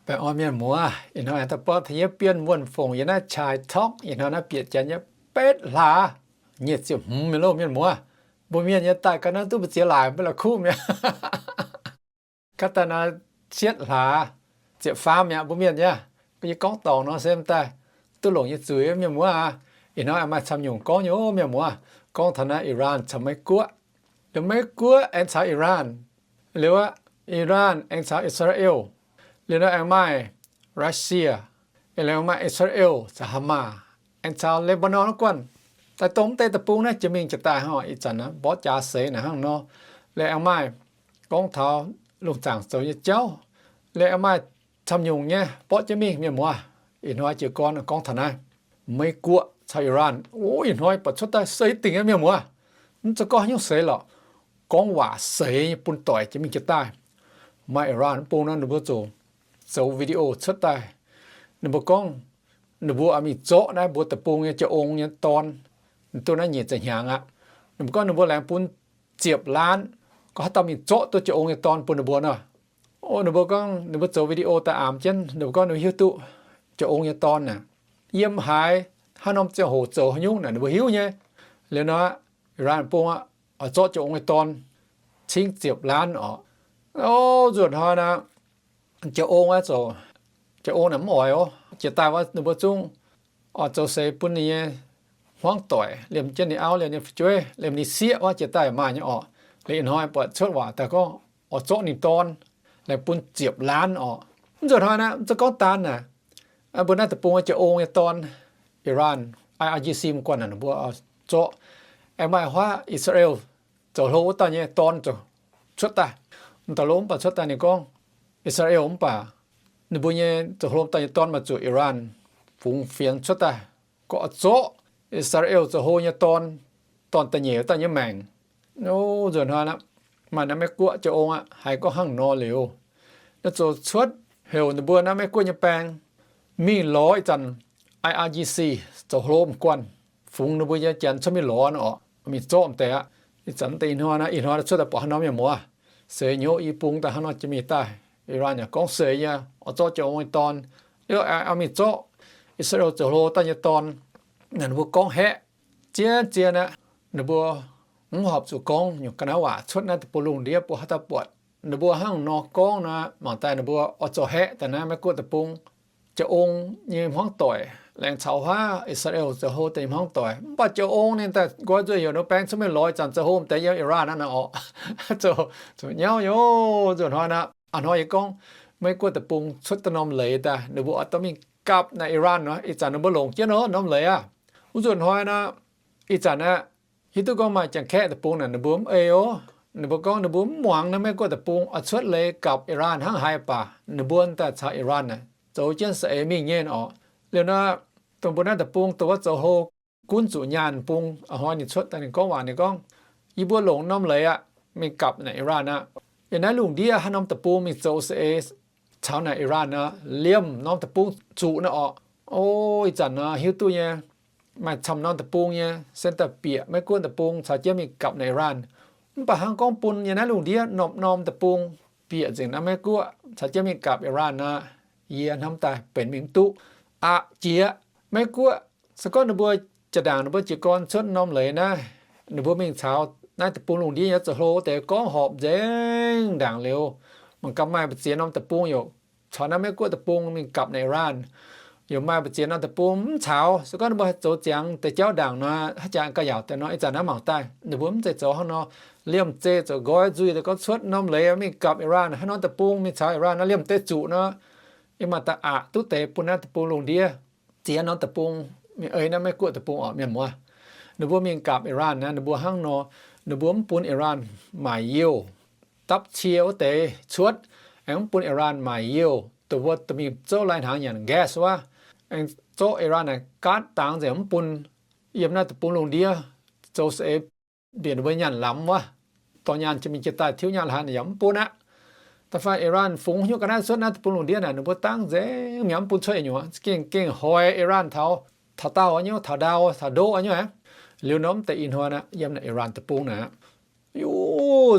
Baengh orn mienh muoz, ih hnoi daaih borqv taux yie Bienh Wuonh Fongc yiem naaiv Chai Talk, ih hnoi naaiv bieqc janx nyei betv hlaax, nyic ziepc hmz mingh loh mienh muoz. Mbuo mienh nyei daaih ga'naaiv duqv mbu'ziex laaic mbuo la'kuqv mi'aqv. Ga'naaiv cietv hlaax ziepc faam mi'aqv mbuo mienh nyei. Yie gorngv dorngc nor se m'daaih duqv longc nyei zuiz mienh muoz aac. Ih hnoi aengx maaih camv nyungc gorngv nyei mienh muoz, gorngv taux naaiv Iran caux Meiv Guoqv. Liuz Meiv Guoqv aengx caux Iran, liuz aqv, Iran aengx caux I^saa^laa^en, liuz nor aengx maaih Russia, liuz maaih I^saa^laa^en caux Hamas, aengx caux Lebanon wuov guanh. Daaih dongh m'deix deic-bung naaiv jiex mingh jiex daaih hnangv ih zanc naaiv mborqv jaax seix naaic hnangv nor. Liuz aengx maaih gorngv taux lungh zaangc zoux nyei jauv. Liuz aengx maaih camv nyungc nyei mborqv jienv mingh mienh muoz. Ih hnoi jiez gorn gorngv taux naaiv Meiv Guoqv caux Iran. O, ih hnoi buatc cuotv daaih seix dingc nyei mienh muoz. Mv zeiz gorngv haaix nyungc seix lorqc. Gorngv waac seix nyei bun doic jiex mingh jiex daaih. Maaih Iran wuov bung nor ninh mbuo zuqc zoux video cuotv daaih. Ninh mbuo gorngv ninh mbuo oix mingh zorqv naaiv mbuo deic-bung nyei jiez ong nyei dorn. Duqv naaiv nyic ziepc hnyangx aqv. Ninh mbuo gorngv ninh mbuo laengz bun ziepc laanv, gorngv haaix dauh mingh zorqv duqv jiez ong nyei dorn bun ninh mbuo nor. O, ninh mbuo gorngv ninh mbuo zoux video daaih aamx jienv, ninh mbuo gorngv ninh mbuo hiuv duqv jiez ong nyei dorn naaic yiem haaix, haaix norm ziangh hoc zoux haaix nyungc naaic ninh mbuo hiuv nyei. Liuz nor, Iran bung aqv, oix zorqv jiez ong nyei dorn cingv ziepc laanv orqc. O, nzuonx hnoi naaic, jiez ong aqv zoux, jiez ong naaic mv oix oc. Jiex daaih wuov ninh mbuo zungv oix zoux seix bun ninh nyei hmuangv doic, liemh jienv ninh auv, liemh ninh fu'jueiv, liemh ninh sieqv wuov jiex daaih maaih nyei orqc. Liuz ih hnoi buatc cuotv waac daaih gorngv oix zorqv ninh dorn, laengz bun ziepc laanv orqc. Mv nzuonx hnoi naaiv, mv zeiz gorngv daan naaic, mbuo naaiv deic-bung jiez ong nyei dorn, Iran, I R G C mv guanh naaic ninh mbuo zorqv. Aengx maaih huaav I^saa^laa^en zoux hlo wuov dauh nyei dorn zuqc cuotv daaih. M'daaih lov mv baac cuotv daaih ninh gorngv, I^saa^laa^en mv baac ninh mbuo nyei zoux hlo dauh nyei dorn maaih zuqc Iran fungx fienx cuotv daaih, gorngv oix zorqv I^saa^laa^en zoux hlo nyei dorn, dorn da'nyeic wuov dauh nyei maengc. O, nzuonx hnoi aqv, maaih naaiv Meiv Guoqv jiez ong aqv, haiz gorngv hnangv nor liuz, naaiv zoux cuotv heuc ninh mbuo naaiv Meiv Guoqv nyei baeng mingh lorz ih zanc I R G C zoux hlo m'guanh, fungx ninh mbuo nyei janx cuotv mingh lorz nor orqc, mingh zorqv m'deix aqv. Ih zanc m'deix ih hnoi naaiv, ih hnoi cuotv daaih buatc haaix nor mienh muoz, seix nyei i bung daaih haaix nor jiex mingh daaih. Iran yaac gorngv seix nyei, oix zorqv jiez ong nyei dorn, liuz aengx mingh zorqv I^saa^laa^en zoux hlo daaih nyei dorn. Naaic ninh mbuo gorngv haeqv zien-zien aqv. Ninh mbuo mv horpc zuqc gorngv nyungc ga'naaiv waac cuotv naaiv deic-bung lungh ndiev bun haaix dauh buatc. Ninh mbuo hnangv nor gorngv nor, mangc daaih ninh mbuo oix zoux haeqv daaih naaiv Meiv Guoqv deic-bung jiez ong nyei hmuangv doic, laengz caux huaav I^saa^laa^en zoux hlo deix nyei hmuangv doic. Mv baac jiez ong ninh daaih nqoi nzuih heuc ninh mbuo baeng cuotv mingh lorz ih zanc zoux hlo m'deix yiem Iran naaiv nor orqc. Zoux, zoux nyauv nyei. Nzuonx hnoi naaiv, a'hnoi yie gorngv Meiv Guoqv deic-bung cuotv daaih norm leiz daaih, ninh mbuo oix dorh mingh gapv naaic Iran nor, ih zanc ninh mbuo longc jienv nor norm leiz aqv. Wuov nzuonx hnoi naaiv, ih zanc aqv, hiuv duqv gorngv maaih Janx-Kaeqv deic-bung naaic ninh mbuo mv ei oc. Ninh mbuo gorngv ninh mbuo mv muangx naaiv Meiv Guoqv deic-bung oix cuotv leiz gapv Iran hnangv haaix baac ninh mbuo daaih caux Iran naaic zoux jienv saeng-eix mingh nyei orqc. Liuz nor, dongh mbuo naaiv deic-bung dongh wuov zoux hlo gunv zuqc nyaanh bung, a'hnoi ninh cuotv daaih ninh gorngv waac ninh gorngv, yie mbuo longc norm leiz aqv, mingh gapv naaic Iran aqv. Yiem naaiv lungh ndiev haaix norm deic-bung mingh zoux saeng-eix caux naaic Iran nor, liemh norm deic-bung zuqc naaiv orqc. O, ih zanc nor hiuv duqv nyei, maaih camv norm deic-bung nyei se daaih bieqc Meiv Guoqv deic-bung caux jienv mingh gapv naaic Iran. Mv baac hnangv gorngv bun yiem naaiv lungh ndiev norm-norm deic-bung bieqc nzengc naaiv Meiv Guoqv caux jienv mingh gapv Iran nor, yie hnamv daaih benx mingh mv duqv. Aqc jiex Meiv Guoqv, se gorngv ninh mbuo jaa-ndaangc ninh mbuo jiez gorn cuotv norm leiz naaiv, ninh mbuo mingh caux naaiv deic-bung lungh ndiev nyei zoux hlo deix gorngv horpc nzengc ndaangc liuz, mangc gaax maaih mbu'ziex norm deic-bung yaac caux naaiv Meiv Guoqv deic-bung mingh gapv naaic Iran. Yaac maaih mbu'ziex norm deic-bung mv caux, se gorngv ninh mbuo haih zoux ziangx deix jauv ndaangc nor, haaix jangx ga'yaauc deix nor, ih zanc naaiv mangc daaih ninh mbuo mv zeiz zoux hnangv nor. Liemh zeiz zoux nqoi nzuih deix gorngv cuotv norm leiz mingh gapv Iran, haaix norm deic-bung mingh caux Iran nor liemh deix zuqc nor, yie maaih daaih aqc duqv deix bun naaiv deic-bung lungh ndiev ziex norm deic-bung mingh ei naaiv Meiv Guoqv deic-bung orqc, mienh muoz. Ninh mbuo mingh gapv Iran naaiv, ninh mbuo hnangv nor, ninh mbuo mv bun Iran maaic youh, dapv cie wuov deix cuotv, aengx mv bun Iran maaic youh dongh wuov da'mingh zouv lai-hnaangx nyanc gas wuov, aengx zorqv Iran naaic gaatv dangx nzengc mv bun yiem naaiv deic-bung lungh ndiev zoux saeng-eix bieqc ninh mbuo nyaanh lamz wuov, dorh nyaanh jiex mingh jiex daaih tiuv nyaanh haaix yaac mv bun aqv. Da'faanh Iran fungx hnyouv ga'naaiv cuotv naaiv deic-bung lungh ndiev naaic, ninh mbuo dangv nzengc mi'aqv, mv bun cuotv nyei nyuoz, gengh gengh hoiz Iran taux, taux daauh nyei, taux ndaauv, taux ndoqv nyei aqv. Liuz norm deix ih hnoi naaiv yiem naaic Iran deic-bung naaic, yie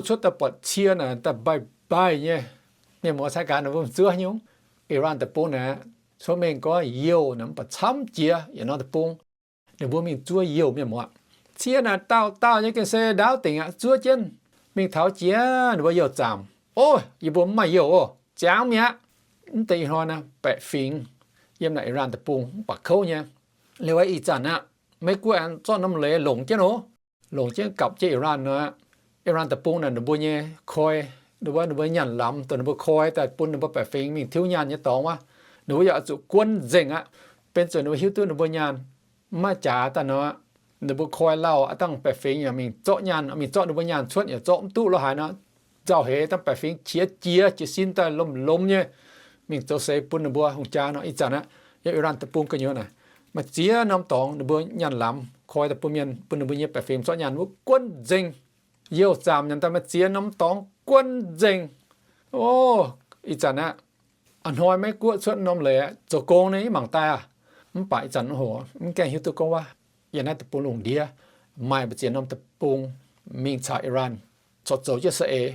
cuotv daaih buatc cie naaic daaih mbaih mbaih nyei. Mienh muoz cai gaax ninh mbuo zuov nyungc. Iran deic-bung naaic, cuotv mengh gorngv youh naaic mv baac camv jiex yietc norm deic-bung. Ninh mbuo mingh zuov youh mienh muoz. Ciev naaic dauh dauh nyei gengh se ndaauv dingc aqv, zuov jienv mingh taux jiex ninh mbuo youh zaamc. O, yie mbuo mv maaih youh oc, ziangx mi'aqv. Mv deix ih hnoi naaic baeqc fingx yiem naaic Iran deic-bung mv baac kouv nyei. Liuz ih zanc aqv, Meiv-Guoqv aengx zorqv norm leiz longc jienv oc, longc jienv gapv jienv Iran nor. Iran deic-bung naaic ninh mbuo nyei koi, ninh mbuo, ninh mbuo nyaanh lamz dongh ninh mbuo koi daaih bun ninh mbuo baeqc fingx mingh tiuv nyaanh nyei dorngx wuov, ninh mbuo yaac oix zuqc guon nzengc aqv. Benx zuqc ninh mbuo hiuv duqv ninh mbuo nyaanh mv maaih jaax daaih nor, ninh mbuo koi lauh aqv, dangh baeqc fingx yaac mingh zorqv nyaanh, mingh zorqv ninh mbuo nyaanh cuotv yaac zorqv mv duqv lo haaix nor, nzauh heix dangh baeqc fingx qiex jiez, jiez sin daaih lomh lomh nyei, mingh zoux seix bun ninh mbuo hungh jaa nor. Ih zanc aqv, yiem Iran deic-bung gu'nyuoz naaic, maaih ziex norm dorngx ninh mbuo nyaanh lamz koi daaih bun mienh, bun ninh mbuo nyei baeqc fingx zorqv nyaanh wuov guon nzengc. Youh zaamc nyanc daaih maaih ziex norm dorngx guon nzengc. O, ih zanc aqv, a'hnoi Meiv-Guoqv cuotv norm leiz aqv, zoux gong ninh mv mangc daaih aqv. Mv baac ih zanc hoc mv gaengh hiuv duqv gorngv waac, yiem naaiv deic-bung lungh ndiev maaih mbu'ziex norm deic-bung mingh caux Iran corc zoux jienv saeng-eix.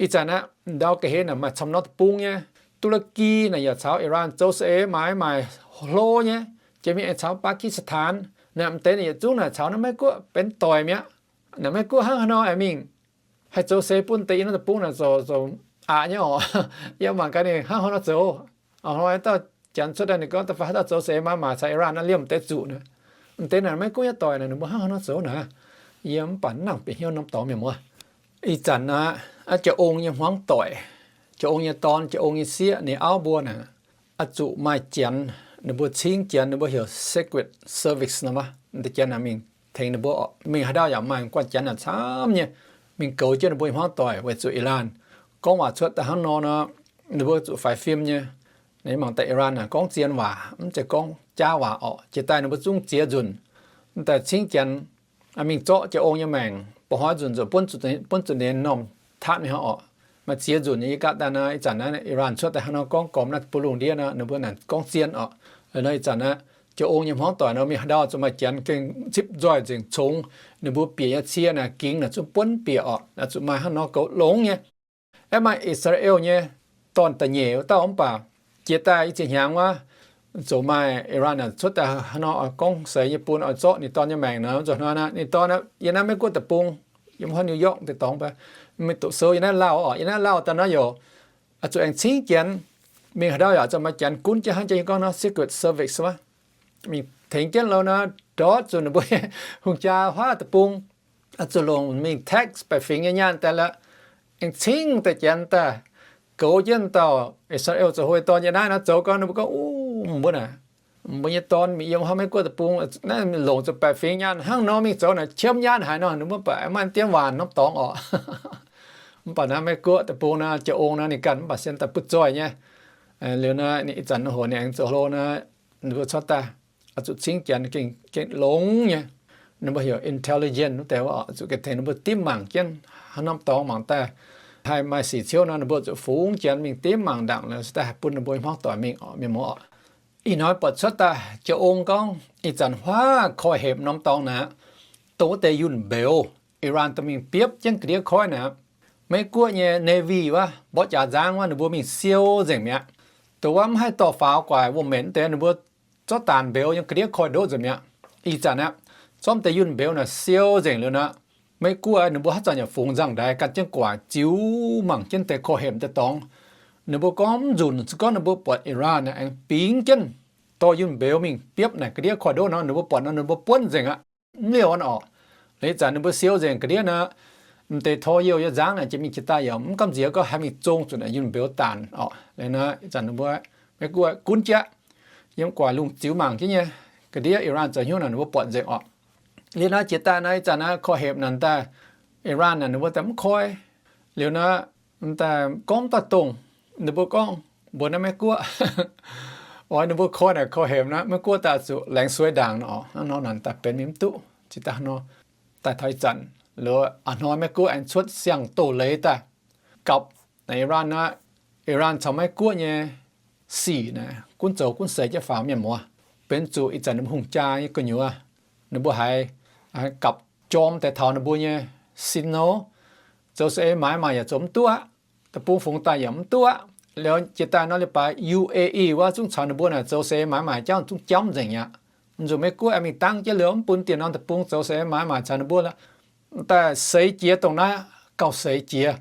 Ih zanc aqv, ndau ga'hlen naaic maaih camv norm deic-bung nyei. Tuu^la^ki naaic yaac caux Iran zoux saeng-eix, maaiz maaic hlo nyei. Jiex mingh aengx caux Pakistan naaic, m'deix naaic yietc zungv naaic caux naaiv Meiv-Guoqv benx doic mi'aqv. Naaic Meiv-Guoqv hnangv haaix nor aengx mingh haih zoux seix bun deix yiem naaiv deic-bung naaic zoux, zoux aqc nyei oc. Yie mangc gaax ninh hnangv haaix nor zoux. A'hnoi dauh janx cuotv daaih ninh gorngv da'faanh haaix dauh zoux seix maaiz maaic caux Iran naaiv liemh deix zuqc naaic. M'deix naaic Meiv-Guoqv nyei doic naaic ninh mbuo hnangv haaix nor zoux naaic. Yie mv baac mv nangc bieqc hnyouv norm dorngx mienh muoz. Ih zanc naaic, a'jou-ong nyei hmuangv doic, jou-ong nyei dorn, jou-ong nyei sieqv, ninh auv mbuo naaic, oix zuqc maaih janx, ninh mbuo cingv janx, ninh mbuo heuc Secret Service nor maah. M'deix janx naaic mingh tengx ninh mbuo oc. Mingh haaix ndau yaac maaih guanh janx naaic camv nyei, mingh goux jienv ninh mbuo nyei hmuangv doic weic zuqc Iran gorngv waac cuotv daaih hnangv nor nor, ninh mbuo zuqc faix fim nyei. Ninh mangc daaih Iran naaic gorngv zien waac, mv zeiz gorngv jaav waac orqc. Jiex daaih ninh mbuo zungv ziex nzunc, m'daaih cingv janx mingh zorqv jou-ong nyei maengc, ba'hnoi nzunc nzunc buonv zuqc ninh norm tatv mingh hnangv orqc. Maaih ziex nzunc nyei. Yie gaatv daaih naaic, ih zanc naaiv Iran cuotv daaih hnangv nor gorngv gormx naaiv deic-bung lungh ndiev nor, ninh mbuo naaic gorngv zien orqc. Nor ih zanc naaiv jou-ong nyei hmuangv doic nor mingh haaix ndau zuqc maaih janx gengh zipv nzoih nzengc congx. Ninh mbuo bieqc nyei cie naaic gingx naaic zungv buonv bieqc orqc. Naaiv zuqc maaih hnangv nor goux longx nyei. Aeqv, maaih I^saa^laa^en nyei dorn da'nyeic wuov dauh mv baac jiex daaih i ziex hnyangx wuov, ziouc maaih Iran naaic cuotv daaih hnangv nor gorngv seix nyei bun oix zorqv ninh dorn nyei maengc nor, zuqc hnoi naaiv ninh dorn yiem naaiv Meiv-Guoqv deic-bung, yiem hnoi New York deix dorngx, mingh doqc sou yiem naaiv lauh orqc. Yiem naaiv lauh daaih nor yaac zuqc aengx cingv janx mingh haaix ndau yaac zuqc maaih janx gunv jienv hnangv jiex gorngv nor Secret Service wuov, mingh tengx jienv lo nor, ndortv zuqc ninh mbuo hungh jaa huaav deic-bung zuqc longc mingh tax baeqc fingx nyei nyaanh daaih lorqc. Aengx cingv deix janx daaih goux jienv dauh I^saa^laa^en zoux hlo nyei dorn yiem naaiv nor zoux gau, ninh mbuo gorngv, Uv, mbuo naaic, mbuo nyei dorn mingh yiem huaav Meiv-Guoqv deic-bung naaiv longc zuqc baeqc fingx nyaanh hnangv nor mingh zoux naaic qiemx nyaanh haic nor, ninh mbuo baac maaih dien waanc norm dorngx orqc. Mv baac naaiv Meiv-Guoqv deic-bung naaiv jiex ong naaiv ninh ganh mv baac sienx daaih butv zoih nyei. Liuz naaiv ih zanc hoc ninh aengx zoux hlo naaiv, ninh mbuo cuotv daaih oix zuqc cingv janx gengh, gengh longx nyei. Ninh mbuo heuc intelligence wuov deix oc, zuqc gengh tengx ninh mbuo dimv mangc jienv haaix norm dorngx mangc daaih haih maaih sic ciouv nor, ninh mbuo zuqc fungx janx mingh dimv mangc ndaangc liuz daaih haih bun ninh mbuo hmuangv doic mingh oc, mienh muoz oc. Ih hnoi buatc cuotv daaih jiex ong gorngv ih zanc huaav korv-hemx norm dorngx naaic, dongh wuov deix yunh mbeux, Iran dorh mingh biopv jienv ga'ndiev koiv naaic, Meiv-Guoqv nyei Navy wuov, mborqv jaax nzangv wuov, ninh mbuo mingh siou nzengc mi'aqv. Dongh wuov mv haih dorh faaux guaic wuom-maengc wuov deix ninh mbuo zorqv daanc mbeux yiem ga'ndiev koiv-ndoqv nzengc mi'aqv. Ih zanc aqv, zorqv deix yunh mbeux naaic siou nzengc liuz nor, Meiv-Guoqv ninh mbuo haaix zanc yaac fungx nzangv-ndaix gan jienv guaax ziux mangc jienv deix korv-hemx deix dorngx. Ninh mbuo gorngv mv nzunc se gorngv ninh mbuo buatc Iran aengx bingx jienv dorh yunh mbeux mingh biopv naaic ga'ndiev koiv-ndoqv nor, ninh mbuo buatc nor ninh mbuo buonv nzengc aqv. Mv liouh aqv orqc. Liuz ih zanc ninh mbuo siou nzengc ga'ndiev nor, m'deix tor youh yiem nzangv naaic jiex mingh jiex daaih yaac mv gamh nziex gorngv haih mingh zong zuqc naaic yunh mbeux daanc orqc. Liuz nor ih zanc ninh mbuo Meiv-Guoqv gunv jieqv, yiem guaax lungh ziux mangc jienv nyei, ga'ndiev Iran zoux hnyouv naaic ninh mbuo buatc nzengc orqc. Liuz nor jiex daaih nor ih zanc naaiv korv-hemx naaic daaih, Iran naaic ninh mbuo daaih mv koi. Liuz nor daaih gorngv mv dauh dongh, ninh mbuo gorngv mbuox naaiv Meiv-Guoqv, oix ninh mbuo koi naaic korv-hemx nor, Meiv-Guoqv daaih zuqc laengz suei ndaangc nor, hnangv nor naaic daaih benx mingh mv duqv. Zinh daaih hnoi daaih taux ih zanc, liuz a'hnoi Meiv-Guoqv aengx cuotv siang-doz-leiz daaih gapv naaic Iran nor, Iran caux Meiv-Guoqv nyei sic naaic gunv zoux gunv seix jienv faaux, mienh muoz. Benx zuqc ih zanc ninh mbuo hungh jaa nyei gu'nyuoz, ninh mbuo haiz gapv jorm deix taux ninh mbuo nyei sin nor, zoux saeng-eix maaiz maaic yaac zoux mv duqv aqv, deic-bung fungx daaih yaac mv duqv aqv. Liuz jiex daaih nor leiz-baaix U A E wuov zungv caux ninh mbuo naaic zoux seix maaiz maaic jauv zungv jamv nzengc aqv. Nzunc Meiv Guoqv aengx mingh dangv jienv liuz mv bun dienh norm deic-bung zoux seix maaiz maaic caux ninh mbuo lorqc. Daaih seix jiex dongh naaiv gauh seix jiex,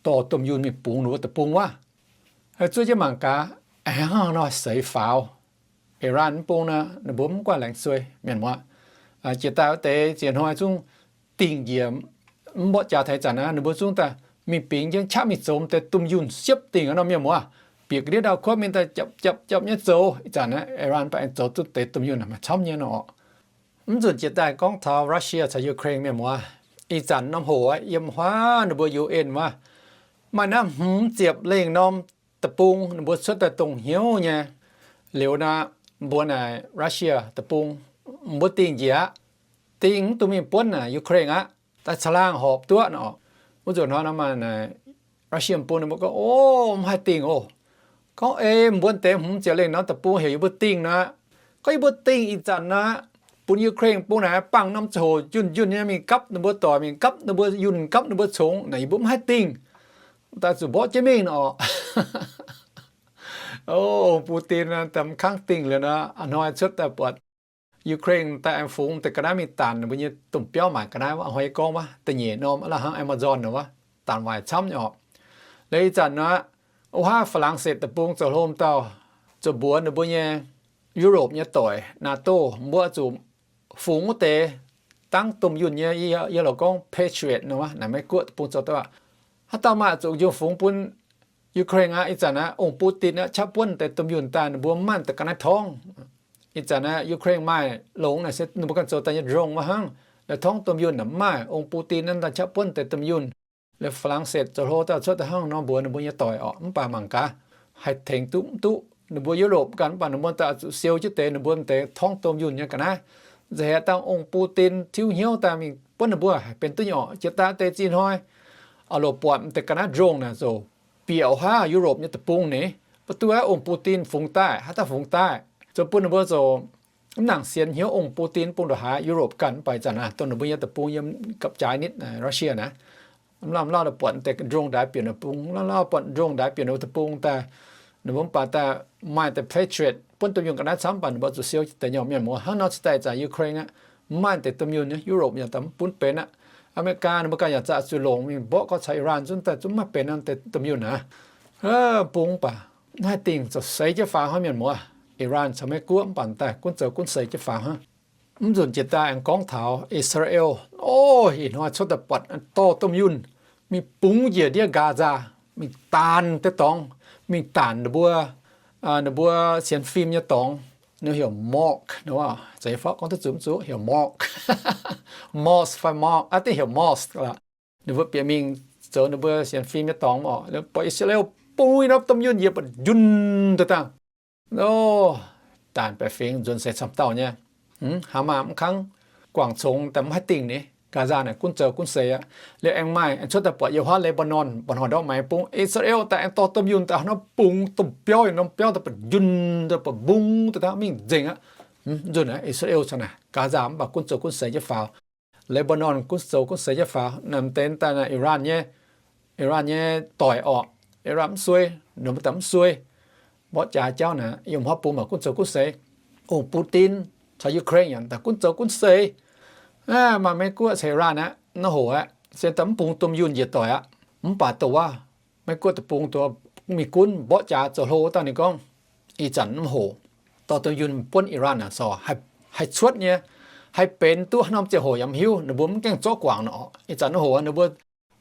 dorh domh yunh mingh bungx ninh mbuo deic-bung wuov. Zuov jienv mangc gaax, aengx hnangv nor seix faaux. Iran mv bung nor, ninh mbuo mv guanh laengz zuei mienh muoz. Jiex daaih wuov deix ziex hnoi zungv dingh njiec, mv mborqv jaax taux ih zanc naaiv, ninh mbuo zungv daaih mingh bingx jienv qaqv mingh zoux deix domh yunh siepv dingh nor mienh muoz. Bieqc ga'ndiev ndau-kuotv mingh daaih japv japv japv nyei zoux. Ih zanc naaiv Iran mv baac aengx zoux duqv deix domh yunh naaic maaih camv nyei nor. Mv nzunc jiex daaih gorngv taux Russia caux Ukraine mienh muoz. Ih zanc norm hoc aqv, yiem huaav ninh mbuo U N wuov, maaih naaiv hmz ziepc lengh norm deic-bung ninh mbuo cuotv daaih dongh hnyouv nyei. Liuz naaiv mbuo naaic Russia deic-bung, mbuo dingh njiec aqv. Dingh mv duqv mingh buonv naaic Ukraine aqv. Daaih caangh laangh horpc duqv nor. Wuov nzunc hnoi nor maaih naaic Russia bung ninh mbuo gorngv, O, mv haih dingh oc. Gorngv ei mbuo deix hmz ziepc lengh norm deic-bung heuc yie mbuo dingh nor, gorngv yie mbuo dingh ih zanc nor, bun Ukraine bung naaic bangc norm ziangh hoc njunh njunh nyei mingh gapv ninh mbuo doic, mingh gapv ninh mbuo yunh, gapv ninh mbuo congx naaic, yie mbuo mv haih dingh. Daaih zuqc mborqv jienv mingh nor. O, Putin daaih mv kangv dingh liuz nor, a'hnoi cuotv daaih buatc Ukraine daaih aengx fungx deix ga'naaiv mingh daanc ninh mbuo nyei domh biauv maaic ga'naaiv wuov, a'hnoi yie gorngv wuov, da'nyeic norm aav la'hangv Amazon wuov, daanc waaic camv nyei orqc. Liuz ih zanc nor, wuov haav Faa^lang^setv deic-bung zoux hlo dauh, zoux mbuox ninh mbuo nyei Europe nyei doic, NATO, mbuo zuqc fungx wuov deix dangv domh yunh nyei, yie lorz gorngv Patriot nor, naaic Meiv Guoqv deic-bung zoux duqv aqv. Haaix dauh maaih zuqc njun fungx bun Ukraine aqv. Ih zanc naaiv ong-Putin aqv, qaqv buonv deix domh yunh daaih ninh mbuo mv maaih deix ga'naaiv torngv. Ih zanc naaiv Ukraine maaih longx naaic se ninh mbuo ganh zoux daaih nyei drone wuov hnangv. La'torngv domh yunh naaic mv maaih. Ong-Putin naaiv daaih qaqv buonv deix domh yunh. Liuz Faa^lang^setv zoux hlo dauh cuotv daaih hnangv nor mbuox ninh mbuo nyei doic orqc, mv baac mangc gaax haih tengx duqv mv duqv. Ninh mbuo Europe ganh mv baac ninh mbuo daaih zuqc siou jienv deix ninh mbuo deix torngv domh yunh nyei ga'naaiv. Nza'hec dangh ong-Putin tiuv hnyouv daaih mingh buonv ninh mbuo haih benx duqv nyei orqc. Jiex daaih deix zinh hnoi, aa loc buatc deix ga'naaiv drone naaic zoux bieqc haav Europe nyei deic-bung ni. Mv duqv ong-Putin fungx daaih, haaix dauh fungx daaih, zoux bun ninh mbuo zoux mv nangc sienx hnyouv. Ong-Putin bung ndongc haaix Europe ganh mv baac ih zanc naaiv dongh ninh mbuo nyei deic-bung yiem gapv jaaix nitv Russia naaiv, mv lauh mv lauh buatc deix drone ndaix bieqc ninh deic-bung, mv lauh mv lauh buatc drone ndaix bieqc ninh deic-bung daaih. Ninh mbuo mv baac daaih maaih deix Patriot buonv domh yunh ga'naaiv camv, mv baac ninh mbuo zuqc siou deix nyei mienh muoz. Hnangv nor cingx daaih ih zanc Ukraine aqv, mv maaih deix domh yunh, Europe yaac daaih mv bun benx aqv. Aa^me^li^gaa ninh mbuo ganh yaac zaqc zuqc longc mingh mborqv gorngv caux Iran zungv daaih zungv mv maaih benx norm deix domh yunh aqv. Bung mv baac mv haih dingh, zoux seix jienv faaux hnangv mienh muoz. Iran caux Meiv Guoqv mv baac daaih gunv zoux gunv seix jienv faaux hnangv. Mv nzunc jiex daaih aengx gorngv taux Israel. O, ih hnoi cuotv daaih buatc dorh domh yunh mingh bungx njiec ndiev Gaza, mingh daanh deix dorngx, mingh daanh ninh mbuo, ninh mbuo sienx fim nyei dorngx. Ninh heuc morgue, zeiz fai gorngv duqv zuqc mv zuqc heuc morgue, mosque fai morgue, aa, dingc heuc mosque lorqc. Ninh mbuo bieqc mingh zoux ninh mbuo sienx fim nyei dorngx oc. Buatc Israel bungx norm domh yunh njiec ba'njunh daaih dangh. O, daanh baeqc fingx nzuonx seix camv dauh nyei. Hamas mv kangv, guangc congx daaih mv haih dingh ni. Gaza naaic gunv zoux gunv seix aqv. Liuz aengx maaih aengx cuotv daaih buatc yiem huaav Lebanon, mba'hnoi ndortv maengx bung, Israel daaih aengx dorh domh yunh daaih hnangv bungx domh biauv, norm biauv daaih ba'njunh daaih ba'mbung daaih dangh mingh nzengc aqv. Nzunc naaiv Israel caux naaic Gaza mv baac gunv zoux gunv seix jienv faaux. Lebanon gunv zoux gunv seix jienv faaux. Naaiv deix daaih naaic Iran nyei, Iran nyei doic orqc. Iran mv suei, ninh mbuo daaih mv suei. Mborqv jaax jauv naaic yiem huaav bung maaih gunv zoux gunv seix. Ong Putin caux Ukraine yaac daaih gunv zoux gunv seix. Maaih Meiv Guoqv caux Iran aqv, naaiv hoc aqv, se daaih mv bungx domh yunh njiec doic aqv. Mv baac dongh wuov Meiv Guoqv deic-bung dongh mingh gunv mborqv jaax zoux hlo wuov dauh ninh gorngv, ih zanc mv hoc dorh domh yunh buonv Iran aqv, corc haih cuotv nyei, haih benx duqv haaix norm ziangh hoc yaac mv hiuv. Ninh mbuo mv gaengh zorqv guangc nor. Ih zanc mv hoc ninh mbuo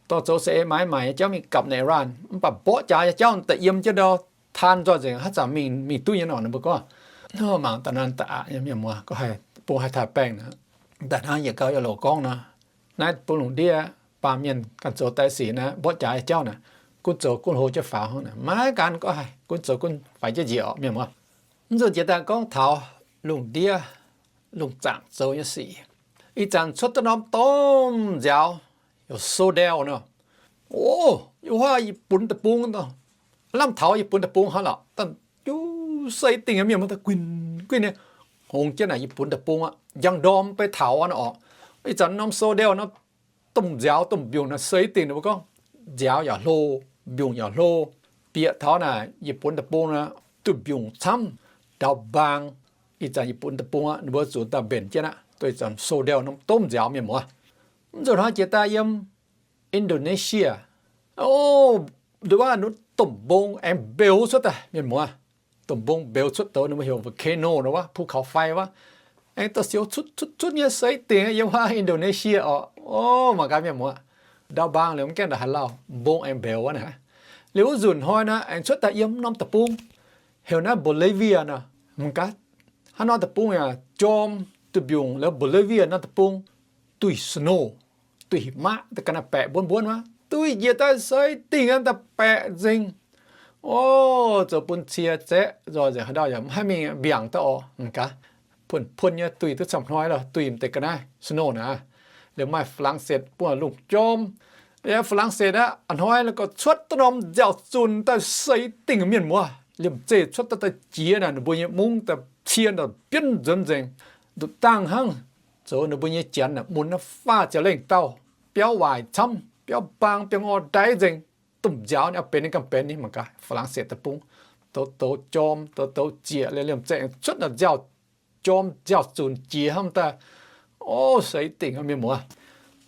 dorh zoux seix maaiz maaic nyei jauv mingh gapv naaic Iran, mv baac mborqv jaax nyei jauv daaih yiem jienv ndau taan nzoih nzengc, haaix zanc mingh mingh duqv nyei nor. Ninh mbuo gorngv, mangc daaih naaiv da'aqc nyei mienh muoz gorngv haih bung haih taaih baengh naaic. Daaih hnangv yietc gau yaac loc gorngv nor, naaiv bun lungh ndiev baamh mienh ganh zoux daaih sic naaiv, mborqv jaax nyei jauv naaic, gunv zoux gunv hlo jienv faaux hnangv naaic. Maiv gan gorngv haih gunv zoux gunv faix jienv njiec orqc mienh muoz. Mv nzunc jiex daaih gorngv taux lungh ndiev lungh zaangc zoux nyei sic. Ih zanc cuotv duqv norm domh nziaaux, heuc Sodel nor. O, yiem huaav Yip-Bun deic-bung, lamh taux Yip-Bun deic-bung hnangv lorqc. Daaih juv seix dingh nyei mienh muoz daaih guinh guinh nyei, hngongx jienv naaic Yip-Bun deic-bung aqv, njang ndorm beiv taux aqv nor orqc. Ih zanc norm Sodel nor, domh nziaaux domh mbiungc naaic seix dingh, ninh mbuo gorngv nziaaux yaac hlo, mbiungc yaac hlo, bieqc taux naaic Yietc Bun Deic-Bung nor, duqv mbiungc camv, ndau mbaang. Ih zanc Yietc Bun Deic-Bung aqv, ninh mbuo zuqc daaih mbenc jienv aqv, duqv ih zanc sou ndau norm domh nziaaux mienh muoz. Mv nzunc hnoi jiex daaih yiem Indonesia, o, nduov domh mbong aengx mbeux cuotv daaih mienh muoz. Domh mbong mbeux cuotv douz ninh mbuo heuc volcano nor wuov, ภูเขาไฟ wuov. Aengx dorh sioux cuotv cuotv cuotv nyei seix dingc yiem wuov Indonesia orqc. O, mangc gaax mienh muoz, ndau mbaang liuz mv gaengh ndongc haaix lauh mbong aengx mbeux wuov naaic. Liuz wuov nzunc hnoi naaic aengx cuotv daaih yiem norm deic-bung heuc naaiv Bolivia nor. Mangc gaax, hnangv norm deic-bung yaac jorm duqv mbiungc, liuz Bolivia norm deic-bung duih snow, duih maqv, ga'naaiv baeqc mbuonv mbuonv wuov, duih njiec daaih seix dingc daaih baeqc nzengc. O, zoux bun cie zaeqv nzoih nzengc, haaix dauh yaac mv haih mingh mbiaangc daaih orqc. Mangc gaax, puonv-puonv nyei duih duqv camv hnoi lorh, duih m'deix ga'naaiv snow naaic. Liuz maaih Faa^lang^setv buov lungh jorm. Yaac Faa^lang^setv aqv, a'hnoi la'gorh cuotv duqv norm nziaaux zunc daaih seix dingc mienh muoz. Liemh zeih cuotv daaih daaih jiex naaic, ninh mbuo nyei mungv daaih cien daaih bienv nzuonx nzengc, nduqc dangh hnangv. Zoux ninh mbuo nyei janx naaic mun naaiv faah ziepc lengh dauh, biauv waaic camv, biauv mbaang, biauv ngorh ndaix nzengc. Domh nziaaux ninh oix benx ninh ganh benx ni. Mangc gaax Faa^lang^setv deic-bung, douz douz jorm, douz douz zieqc, liemh zeih cuotv naaic nziaaux jorm nziaaux zunc jiex hnangv daaih. O, seix dingc mienh muoz.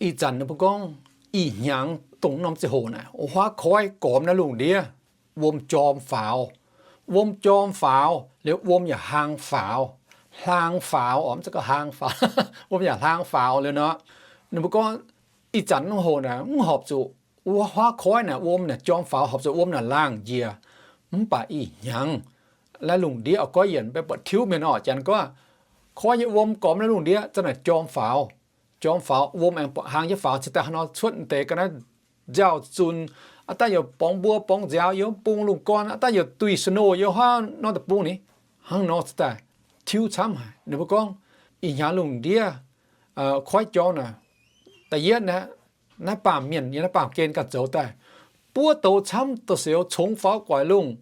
Ih zanc ninh mbuo gorngv ih hnyangx dongh norm ziangh hoc naaic, huaav koiv gormx naaiv lungh ndiev, wuom jorm faaux. Wuom jorm faaux liuz wuom yaac hlang faaux. Hlang faaux orqc, mv zeiz gorngv hlang faaux. Wuom yaac hlang faaux liuz nor, ninh mbuo gorngv ih zanc norm hoc naaic mv horpc zuqc huaav koiv naaic wuom naaic jorm faaux, horpc zuqc wuom naaic laangh njiec. Mv baac ih hnyangx naaiv lungh ndiev oix goiv yienc, mv baac buatc tiuv mienh orqc, janx gorngv koiv nyei wuom gormx naaiv lungh ndiev zanc naaic jorm faaux. Jorm faaux, wuom aengx hlang jienv faaux, cingx daaih hnangv nor cuotv deix ga'naaiv nziaaux zunc. Aav dangh yaac borngz mbuo borngz nziaaux yiem bung lungh gorn, aav dangh yaac duih snow yiem huaav norm deic-bung ni. Hnangv nor cingx daaih tiuv camv haic. Ninh mbuo gorngv ih hnyangx lungh ndiev koiv jorm naaic, da'yietv naaiv, naaiv baamh mienh yiem naaiv baamh gen ganh zoux daaih, buov douz camv, douz-sioux congx faaux guaix lungh,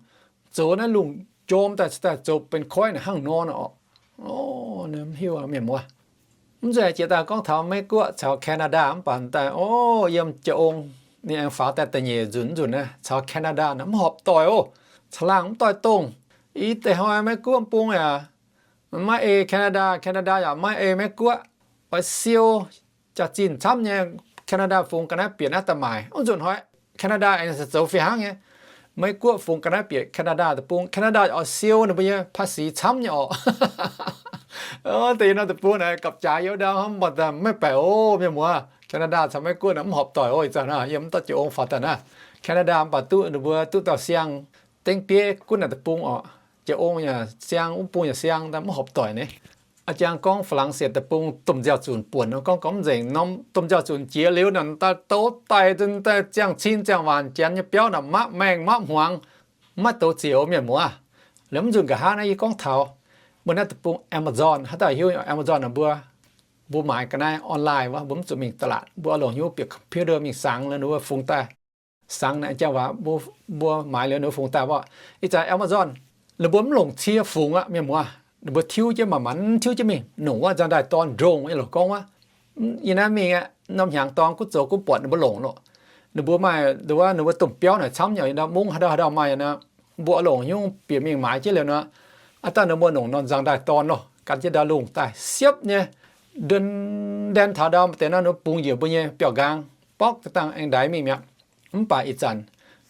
zoux naaiv lungh jorm daaih cingx daaih zoux benx koiv naaic hnangv nor orqc. O, mv hiuv mienh muoz. Mv zeiz jiex daaih gorngv taux Meiv-Guoqv caux Canada mv baac daaih, o, yiem jiex ong ninh aengx faaux daaih da'nyeic nzunc, nzunc naaiv caux Canada naaic mv horpc doic oc. Caangh laangh mv doic dongh. Ih deix hnoi Meiv-Guoqv bung yaac maiv ei Canada, Canada yaac maiv ei Meiv-Guoqv. Oix siou jaax-zinh camv nyei. Canada fungx ga'naaiv bieqc naaiv daaih maaic, wuov nzunc hnoi Canada aengx zoux fih hnangv nyei. Meiv-Guoqv fungx ga'naaiv bieqc Canada deic-bung, Canada oix siou ninh mbuo nyei ภาษี camv nyei orqc. Deix yiem norm deic-bung naaic gapv jaax yiem ndau hnangv, mv baac maiv baeqc oc mienh muoz. Canada caux Meiv-Guoqv naaic mv horpc doic oc. Ih zanc naaic yiem mv dauh jiex ong faaux daaih naaiv, Canada mv baac duqv ninh mbuo duqv dauh siang dengv bieiv gunv naaic deic-bung orqc. Jiex ong yaac siang, wuov bung yaac siang, mv horpc doic ni. A'jang gorngv Faa^lang^setv deic-bung domh nziaaux-zunc buonc nor, gorngv gorngv mv nzengc, norm domh nziaaux-zunc jiex liuz naaic, daaih douz daic zunc daaih ziangh cin ziangh waanc, janx nyei biauv naaic mapv maengh mapv hmuangx, maiv douz ziex mienh muoz. Liuz mv nzunc nqa'haav naaiv yie gorngv taux mbuo naaiv deic-bung Amazon, haaix dauh hiuv Amazon naaic, mbuo, mbuo maaiz ga'naaiv online wuov, mbuo mv zuqc mingh ตลาด, mbuo oix longc hnyouv bieqc computer mingh sangx liuz ninh mbuo fungx daaih. Sangx naaic jangx waac mbuo maaiz liuz ninh mbuo fungx daaih wuov. Ih zanc Amazon ninh mbuo mv longc cie fungx aqv mienh muoz. Ninh mbuo tiuv jienv maanc maanc tiuv jienv mingh, nongc wuov nzang daaih dorn ndongh nyei lorqc gorngv wuov. Yie naaiv mingh aqv, norm hnyangx dorn gunv zoux gunv buatc ninh mbuo longc loh. Ninh mbuo maaih, wuov ninh mbuo domh biauv naaic camv nyei, ndau mungv haaix dauh haaix dauh maaih nor, mbuo oix longc hnyouv bieqc mingh maaiz jienv liuz nor, aav dangh ninh mbuo nongc norm nzang daaih dorn loh, gan jienv ndau lungh daaih siepv nyei. Ndaen taux ndau maaih deix nor ninh mbuo bungx njiec mbuo nyei biauv-nqaang, borqv dangh aengx ndaix mingh mi'aqv. Mv baac ih zanc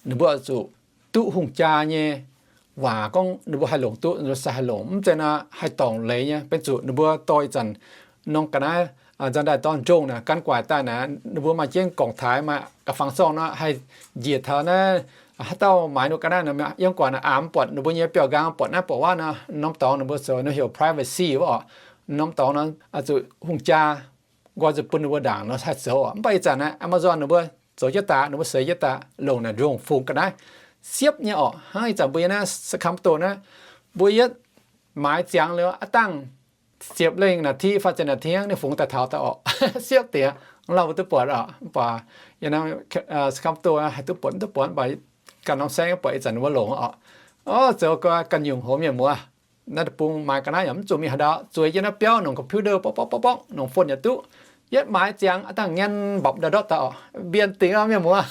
ninh mbuo oix zuqc duqv hungh jaa nyei waac gorngv ninh mbuo haih longc duqv, ninh mbuo se haih longc, mv zeiz nor haih dorngc leiz nyei. Benx zuqc ninh mbuo dorh ih zanc norm ga'naaiv nzang daaih dorn njongh naaic gan guaaic daaih naaic, ninh mbuo maaih jienv gorngc taaix, maaih ga'fangx zorngh nor haih njiec taux naaiv. Haaix dauh maaiz ninh mbuo ga'naaiv yiem guaaic naaic, aamx buatc ninh mbuo nyei biauv-nqaang, buatc naaiv buatc wuov nor, norm dorngx ninh mbuo zoux nor heuc privacy wuov orqc. Norm dorngx nor zuqc hungh jaa nqoi zuqc bun ninh mbuo ndaangc nor haih zoux orqc. Mv baac ih zanc naaiv Amazon ninh mbuo zoux jienv daaih, ninh mbuo seix jienv daaih, longc naaic njongh fungx ga'naaiv siepv nyei orqc. Hnangv ih zanc mbuo yiem naaiv Sacramento naaiv, mbuo yietv maaiz ziangx liuz aav dangh ziepc lengh นาที faah ziepc นาที ninh fungx daaih taux daaih orqc. Siepv diex, lauh mbuo duqv buatc orqc. Mv baac yiem naaiv Sacramento haih duqv buatc, duqv buatc, mv baac ganh norm saengv buatc ih zanc ninh mbuo longc orqc. O, zoux gau ganh nyungc hoz mienh muoz. Naaiv deic-bung maaiz ga'naaiv yaac mv zuqc mingh haaix ndau, zueiz jienv naaiv biauv nongc computer borqv borqv borqv borqv, nongc phone yaac duqv. Yietv maaiz ziangx aav dangh ngaen mbapc ndau ndortv daaih orqc, mbienh dingc aqv mienh muoz.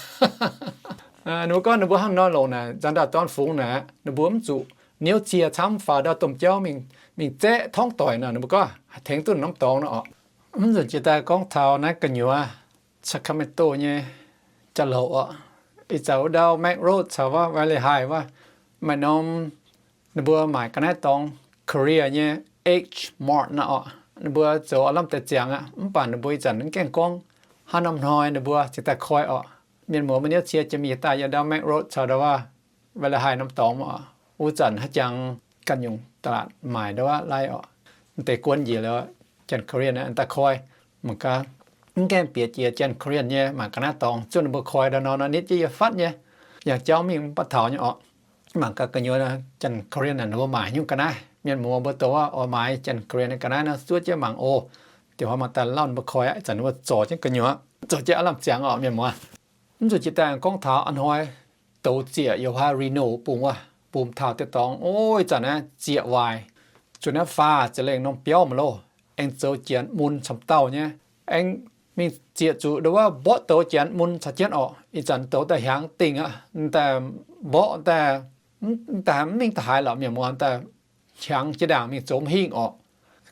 Ninh mbuo gorngv ninh mbuo hnangv nor longc naaic nzangc-ndau-dorn fungx naaic, ninh mbuo mv zuqc niouv cie camv faaux ndau domh jauv mingh, mingh zaeqv torngv doic nor, ninh mbuo gorngv haih tengx duqv norm dorngx nor oc. Mv nzunc jiex daaih gorngv taux naaiv gu'nyuoz Sacramento nyei jauv-louc oc. Ih zanc wuov ndau Mack Road caux wuov Valley High wuov, maaih norm ninh mbuo maaic ga'naaiv dorngx Korea nyei H Mart nor oc. Ninh mbuo zoux aav lamh deix ziangx aqv, mv baac ninh mbuo ih zanc mv gaengh gorngv haaix norm hnoi ninh mbuo cingx daaih koi oc. Mienh muoz mbuo niouv cie jiex mingh daaih yiem ndau Mack Road caux ndau wuov Valley High norm dorngx oc. Wuov zanc haaix jangx ganh nyungc ตลาด maaic ndau wuov lai oc. Mv deix guon njiec liuz Janx-Korean daaih koi, mangc gaax mv gaengh bieqc jiex Janx-Korean nyei maaic ga'naaiv dorngx, zuov ninh mbuo koi ndau nor nor nitv jienv yie fatv nyei, yangh jauv mingh mv baac taux nyei oc. Mangc gaax gu'nyuoz Janx-Korean ninh mbuo maaic nyungc ga'naaiv. Mienh muoz mbuo doqc oix maaiz Janx-Korean nyei ga'naaiv nor, zuov jienv mangc oc. Diuh hnoi mangc daaih lauh ninh mbuo koi aqv, ih zanc ninh mbuo zorc jienv gu'nyuoz, zorc jienv aav lamh ziangx oc mienh muoz. Mv zuqc jiex daaih gorngv taux a'hnoi douz ziec yiem wuov Reno bung wuov, bun taux deix dorngx, o, ih zanc naaiv ziec waaic, zuqc naaiv faah ziepc lengh norm biauv mv loh, aengx zoux janx mun camv dauh nyei, aengx mingh ziec zuqc ndau wuov mborqv douz janx mun caux jienv oc. Ih zanc douz daaih hiaangx dingh aqv, daaih mborqv daaih, daaih mv mingh daaih haaix lorqc mienh muoz, daaih hiaangx jiex ndaangc mingh zoux mv hingh oc.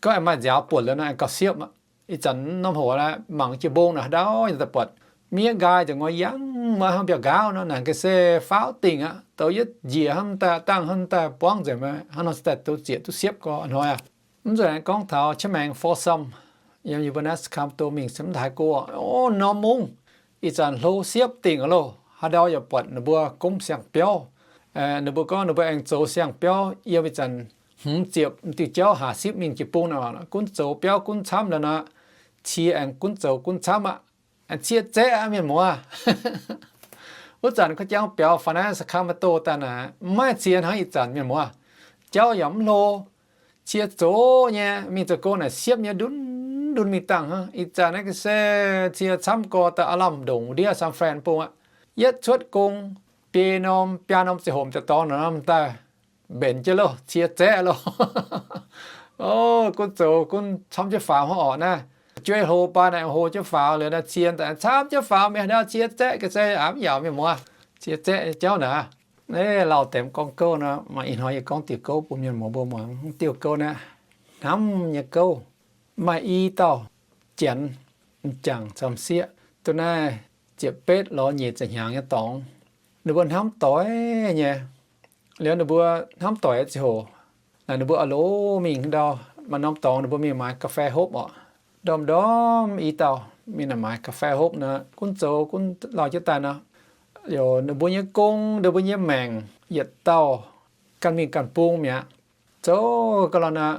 Gorngv aengx maaih nziaaux buonc liuz nor aengx gauh siepv aqv. Ih zanc norm hoc mangc jiex mbong naaic, haaix ndau yaac daaih buatc miev nqaai nzengc, ngoi yangh maiv hnangv biauv nqaauv nor, naaic ga'sie faaux dingh aqv. Douz yietv njiec hnangv daaih, dangh hnangv daaih buangv nzengc, hnangv nor se daaih douz ziec duqv siepv gorx a'hnoi aqv. Mv zuqc aengx gorngv taux Qeqv Maengx Folsom, yiem yie mbuo naaiv Sacramento mingh se mv haaix go, o, norm mungv ih zanc hlo siepv dingh aqv loh. Haaix ndau yaac buatc ninh mbuo gomv siang-biauv. Ninh mbuo gorngv ninh mbuo aengx zoux siang-biauv yiem ih zanc hmz ziepc diuh jauv haac sipv mingh jiex bung nor, gunv zoux biauv gunv camv liuz nor, cie aengx gunv zoux gunv camv aqv. Cie zaeqv aqv mienh muoz. Wuov zanc ka'jang biaux faaux naaiv Sacramento daaih naaic, maiv maaih cie hnangv ih zanc mienh muoz. Jauv yaac mv hlo, cie zoqc nyei, mingh zoux gong naaic siepv nyei, ndun ndun mingh dangh hnangv. Ih zanc naaiv ga'sie cie camv gorx daaih aav lamh ndongc ndiev San Fran bung aqv. Yietv cuotv gong biei norm biaa norm ziangh hoc daaih dorngx nor daaih mbenc jienv loh, cie zaeqv loh. O, gunv zoux gunv camv jienv faaux hnangv orqc naaiv. Jueiv hlo baac naaic hlo jienv faaux liuz naaiv cie daaih camv jienv faaux, mienh haaix ndau cie zaeqv ga'sie aqv, mv yaac mienh muoz, cie zaeqv nyei jauv naaic. Naaiv lauh deix gorngv gouv nor, maaih ih hnoi yie gorngv diuh gouv bun mienh muoz mbuo muangx. Diuh gouv naaiv hnamv nyei gouv. Maaih i dauh janx m'jangc caux m'sieqv, duqv naaiv ziepc betv lorz nyic ziepc hnyangx nyei dorngx. Ninh mbuo hnamv doic nyei. Liuz ninh mbuo hnamv doic ziangh hoc, naaic ninh mbuo a'loz mingh ndau, maaih norm dorngx ninh mbuo mingh maaiz ga'fei hopv orqc. Ndorm-ndorm i dauh mingh naaic maaiz ga'fei hopv nor, gunv zoux gunv lauh jienv daaih nor, liuz ninh mbuo nyei gong, ninh mbuo nyei maengc yietc dauh ganh mingh ganh bung mi'aqv. Zoux ga'lauh nor,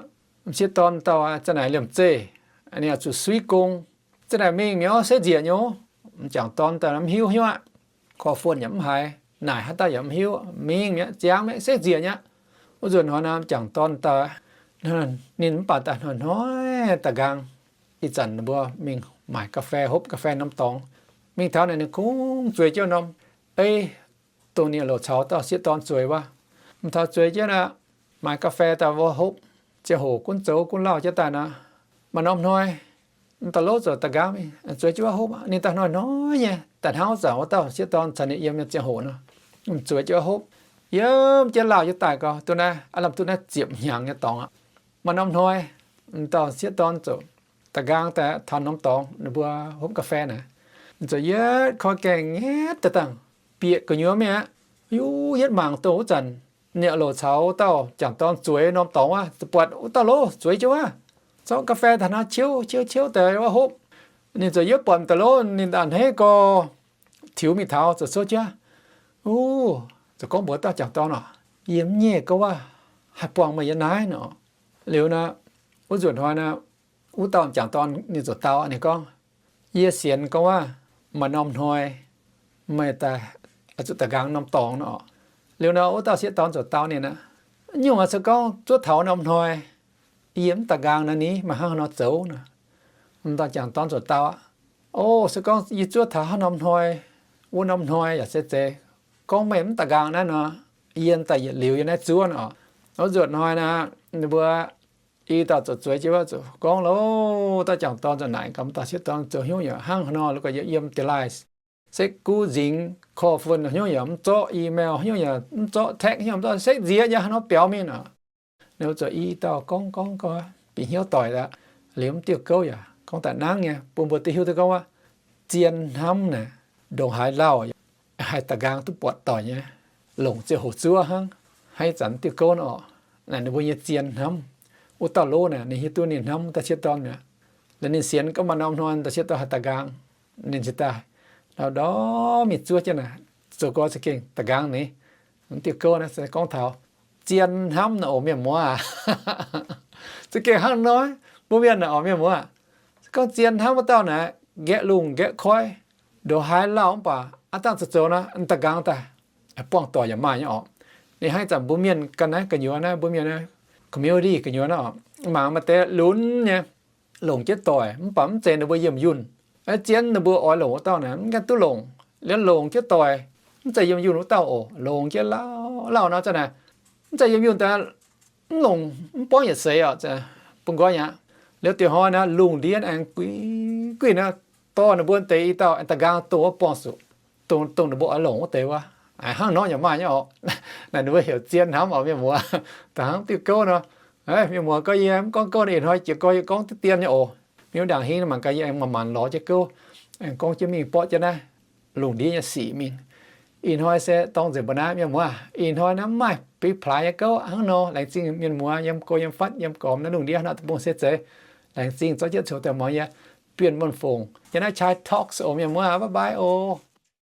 m'sieqv dorn dauh za'naaic liemh zeih, ninh oix zuqc suiv gong. Za'naaic mingh mi'aqv, se nzieqc nyei. M'jangc dorn daaih mv hiuv hiuv aqv. Korv-fuonh yaac mv haiz, naaic haaix dauh yaac mv hiuv. Mingh mi'aqv, ziangx mi'aqv, se nzieqc nyei aqv. Wuov nzunc hnoi nor, m'jangc dorn daaih, ninh mv baac daaih hnoi-hnoi daaih nqaang. Ih zanc ninh mbuo mingh maaic ga'fei, hopv ga'fei norm dorngx. Mingh taux naaic ninh kungx zueiz jienv norm ei dongh ninh loc caux dauh sieqv dorn zueiz wuov. Mingh taux zueiz jienv aqv, maaic ga'fei daaih wuov hopv, ziangh hoc gunv zoux gunv lauh jienv daaih nor, maaih norm hnoi, m'daaih lov zoux daaih nqaang mingh zueiz jienv wuov hopv. Ninh daaih hnoi-hnoi nyei daaih hnangv wuov zanc wuov dauh sieqv dorn caux ninh yiem nyei ziangh hoc nor, zueiz jienv wuov hopv, yiem jienv lauh jienv daaih gau. Duqv naaiv aav lamh duqv naaiv ziepc hnyangx nyei dorngx aqv. Maaih norm hnoi, m'daaih sieqv dorn ziouc daaih nqaang daaih taux norm dorngx ninh mbuo hopv ga'fei naaic, ziouc yietv koi gaengh nyetv daaih dangh, bieqc gu'nyuoz mingh aqv. Yuv yietv mangc dongh wuov zanc ninh loc caux wuov dauh m'jangc dorn zueiz norm dorngx wuov, ziouc buatc wuov dauh lov zueiz jienv wuov, zorqv ga'fei daaih hnangv ciouv ciouv ciouv daaih wuov hopv. Ninh ziouc yietv buatc m'daaih lov ninh daaih a'hneiv gau, tiux mingh taux ziouc souv jienv, o, ziouc gorngv mbuox dauh m'jangc dorn oc, yie mv nyeiz gorngv wuov, haih buangh meih yiem naaiv nor. Liuz nor, wuov nzunc hnoi nor, wuov dauh m'jangc dorn ninh ziouc dau ninh gorngv, yie sienx gorngv wuov, maaih norm hnoi meih daaih zuqc daaih nqaang norm dorngx nor. Liuz nor, wuov dauh sieqv dorn ziouc dau ninh aqv, nyungc aqv, se gorngv zuov taux norm hnoi yie mv daaih nqaang nor, ni maaih hnangv haaix nor zoux nor? M'daaih m'jangc dorn ziouc dau aqv, o, se gorngv yie zuov taux haaix norm hnoi, wuov norm hnoi yaac se zeiz. Gorngv meih mv daaih nqaang naaiv nor, yie daaih yietc liuz yiem naaiv zuov nor. Wuov nzunc hnoi nor, ninh mbuo i dauh ziouc zueiz jienv wuov ziouc gorngv, lo, dauh m'jangc dorn ziouc naaic gaax m'daaih sieqv dorn, zoux hnyouv yaac hnangv haaix nor, lo, yiem da'laih Setv guv nzingx, korv-fun hnyouv yaac mv zorqv, email hnyouv yaac mv zorqv, text hnyouv mv zorqv, setv nziex yaac haaix nor biaux mingh oc. Ninh mbuo zuqc i dauh gorngv gorngv gorngv bieqc hnyouv doic aqv. Liuz mv diuh gouv yaac gorngv daaih nangv nyei bun mbuo duqv hiuv duqv gorngv wuov, zien hnamv naaic ndongc haaix lauh haih da'nqaang duqv buatc doic nyei, longc ziangh hoc zuov hnangv. Hnangv ih zanc diuh gouv nor oc, naaic ninh mbuo nyei zien hnamv. Wuov dauh lov naaic ninh hiuv duqv ninh hnamv wuov dauh sieqv dorn mi'aqv. Laaix ninh sienx gorngv maaih norm hnoi wuov dauh sieqv dorn haih da'nqaang, ninh cingx daaih ndau ndorm mingh zuov jienv naaic, zoux gau za'gengh da'nqaang ni. Mv diuh gouv naaiv se gorngv taux zien hnamv naaic oc mienh muoz aac. Za'gengh hnangv nor, mbuo mienh naaic oc mienh muoz aac, gorngv zien hnamv wuov dauh naaic nqaeqv lungh nqaeqv koiv, ndongc haaix lauh mv baac aav dangh zoux zoux nor da'nqaang daaih, buangh doic yaac maaih nyei oc. Ninh hnangv ih zanc mbuo mienh ga'naaiv gu'nyuoz naaiv, mbuo mienh community gu'nyuoz naaiv oc, mangc maaih deix lunx nyei, longc jienv doic mv baac mv zeiz ninh mbuo yiem yunh. Zien ninh mbuo oix longc wuov dauh naaic mv gaengh duqv longc. Liuz longc jienv doic mv zeiz yiem yunh wuov dauh oc, longc jienv lauh lauh nor za'naaic, mv zeiz yiem yunh daaih mv longc mv buangv yietc seix oc, bun nqoi aqv. Liuz diuh hnoi naaiv lungh ndiev aengx guix guix naaiv, dorh ninh mbuo deix i dauh aengx da'nqaang dongh wuov buangh zuqc, dongh ninh mbuo oix longc wuov deix wuov. Hnangv nor yaac maaih nyei oc. Naaic ninh mbuo heuc zien hnamv oc mienh muoz. Da'hnangv diuh gouv nor, mienh muoz gorngv yie mv gorngv gouv nor, ih hnoi jiex gorx yie gorngv diqv dien nyei oc. Mienh ndaangc hingv mangc gaax yie aengx manc-manc lorz jienv gouv, aengx gorngv jienv mingh borqv jienv naaiv lungh ndiev nyei sic mingh. Ih hnoi se dorng nzengc mbuo naaiv mienh muoz. Ih hnoi naaiv mv maaih biux plaaix nyei gouv hnangv nor. Laengz zingh mienh muoz yiem go yiem fatv yiem gormx naaiv lungh ndiev naaiv deic-bung se zeiz. Laengz zingh zorqv jienv coux daaih muangx yie Bienh Wuonh Fongc yiem naaiv Chai Talks oc mienh muoz. Bye bye oc.